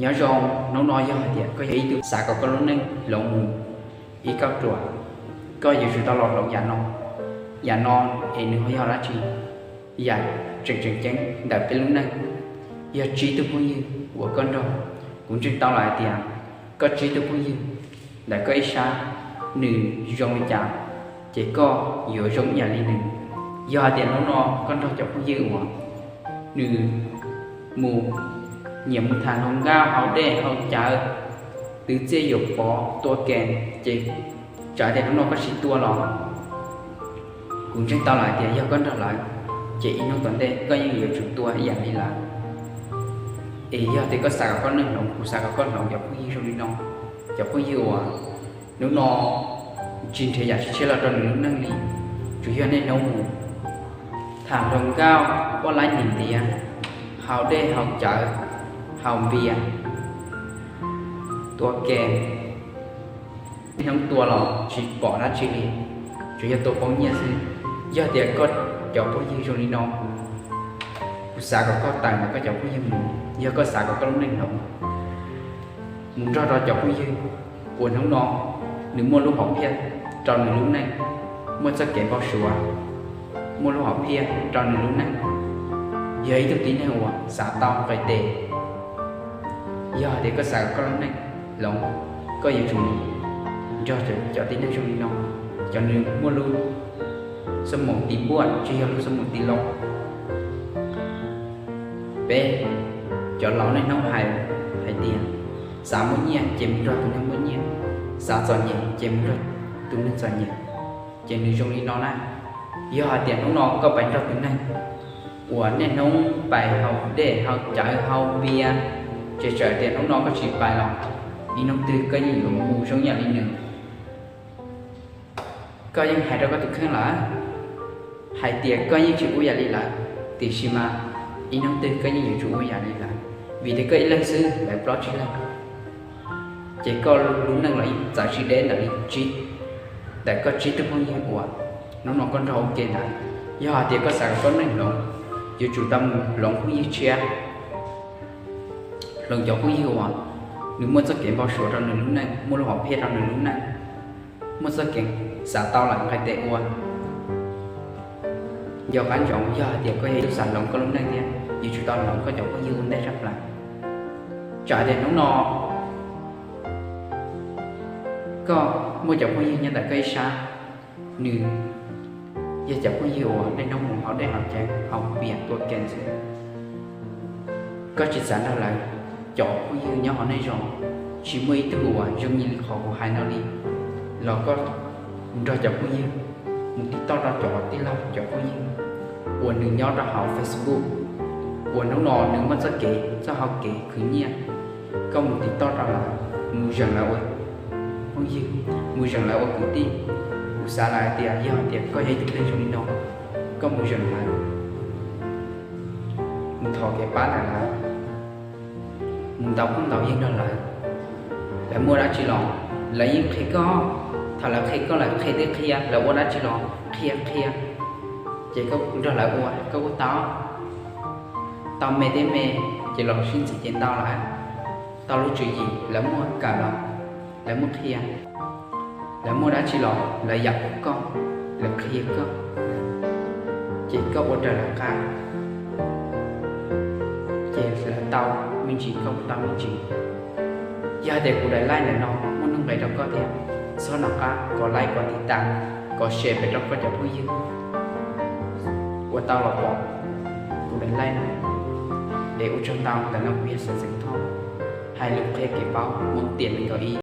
Nyob zoo, hnub no yog hais tias koj yog ib tug xav kom koj lub neej hloov mus ib kauj ruam, koj yuav tsum tau los hloov yam no. Yam no es nws ho yog dab tsi? Yam tseem tseem ceeb ntawm peb lub neej yog tsib tug phooj ywg uas koj nrog. Kuv ntseeg tau lawm hais tias koj tsib tug phooj ywg ntawm koj ib sab, nws zoo li cas ces koj yuav zoo ib yam li nws. Yog hais tias hnub no koj nrog cov phooj ywg uas nws mus, nyiam mus tham hluas nkauj, haus dej haus cawv, twv txiaj yuam pov, tua kem, ces txawm tias hnub no koj tsis tua los kuv ntseeg tau lawm hais tias yog koj nrog lawv ces ib hnub tom ntej koj yeej yuav tsum tua ib yam li lawv. Es yog tias koj xav kom koj neej hloov, kuv xav kom koj hloov cov phooj ywg zoo li no, cov phooj ywg uas hnub no tsis nrhiav yam tshiab los rau nws lub neej li, tsuas yog niaj hnub mus tham hluas nkauj, ua laib nim ntiav, haus dej haus cawv, haus npias, tua kem, niaj hnub tua los tsis pom dab tsi li, tsuas yog tua poob nyiaj xwb. Yog tias koj cov phooj ywg zoo li no, kuv xav kom koj tawm ntawm koj cov phooj ywg mus. Yog koj xav kom koj lub neej hloov, mus nrog rau cov phooj ywg uas hnub no nws muaj lub hom phiaj rau nws lub neej, muaj txoj kev npau suav, muaj lub hom phiaj rau nws lub neej, yog ib tug tib neeg uas xav tau nqis tes. Yog hais tias koj xav kom koj lub neej hloov, koj yuav tsum nrog cov tib neeg zoo li no, cov nws muaj lub xuab moos tiv npuaj, tsis yog lub xuab moos tiv loo. Peb cov laus niaj hnub hais, hais tias xav muaj nyiaj ces mus nrog tus neeg muaj nyiaj, xav txom nyem ces mus nrog tus neeg txom nyem, ces nws zoo li no na. Yog hais tias hnub no koj pais nrog tus neeg uas niaj hnub pais haus dej haus cawv haus npias, ces txawm tias hnub no koj tsis pais los ib hnub twg koj yeej yuav mus zoo yam li nws. Koj yeej hais rau koj tus kheej lawm hais tias koj yeej tsis ua yam li lawv, tiam sis mas ib hnub twg koj yeej yuav tsum ua yam li lawv, vim tias koj ib leeg xwb lawv plaub tsib leeg, ces koj lub neej los txawv tsis deb ntawm li tsib, ntawm koj tsib tug phooj ywg uas hnub no koj nrog ua ke ntawd. Yog hais tias koj xav kom koj neej hloov, yuav tsum tau mus hloov phooj ywg tshiab, hloov cov phooj ywg uas nws muaj txoj kev npau suav rau nws lub neej, muaj lub hom phiaj rau nws lub neej, muaj txoj kev xav tau lawm nqis tes ua. Nco qab ntsoov, yog hais tias koj yog ib tug xav hloov koj lub neej thiab, yuav tsum tau hloov koj cov phooj ywg ua ntej tshaj plaws. Tsam tias hnub no koj muaj cov phooj ywg nyob ntawm koj ib sab, nws yog cov phooj ywg uas niaj hnub mus haus dej haus cawv haus npias tua kem xwb. Koj tsis xav nrog lawv cov phooj ywg nyob hauv nej zos, tsis muaj ib tug uas zoo li qhov kuv hais no li, los koj nrog cov phooj ywg mus tiv toj rau cov tij laug cov phooj ywg uas nws nyob rau hauv Facebook, uas hnub no nws muaj txoj kev txoj hau kev khwv nyiaj. Koj mus tiv toj rau lawv, mus zeem lawv ua phooj ywg, mus zeem lawv ua kwv tij. Kuv xav lawm hais tias yog hais tias koj yog ib tug neeg zoo li no, koj mus zeem lawv, mus thov kev pab ntawm lawv, mus ntaus phooj ntaus ywg nrog lawv. Lawv muaj dab tsi los lawv yeej qhia koj. Thaum lawv qhia koj, lawv qhia tib qhia, lawv ua dab tsi los qhia qhia, ces koj nrog lawv ua, koj ua tau, tau me tib me, ces los sib ntxiv ces ntau lawm. Tau lub tswv yim lawv muaj kawm los lawv muaj qhia, lawv muaj dab tsi los lawv yam koj, lawv qhia koj, ces koj ua raws lawv qab, ces lawv tau me ntsis koj kuj tau me ntsis. Yog hais tias kuv daim live ntawm no muaj nuj nqis rau koj thiab, txhob nco qab kov like, kov tiv tas, kov share pem rau koj cov phooj ywg uas tau los pom kuv daim live no. Es ua tsaug ntau, ntawm no kuv yog Xeem Xeem Thoj, hais lus qhia kev paub Hmoob tiam nees nkaum ib.